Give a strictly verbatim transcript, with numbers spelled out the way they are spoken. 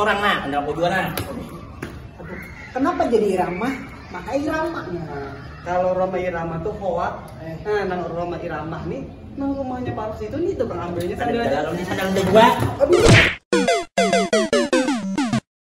Orang nah, kenal aku juga nah. Aduh, kenapa jadi Irama? Maka Irama. Nah, kalau Rhoma Irama tuh hoak. Eh. Nah, nang Rhoma Irama nih, nang rumahnya Pak Rus itu nih tukang ambilnya Ada sandal. Dalam di sana ada dua. Aduh,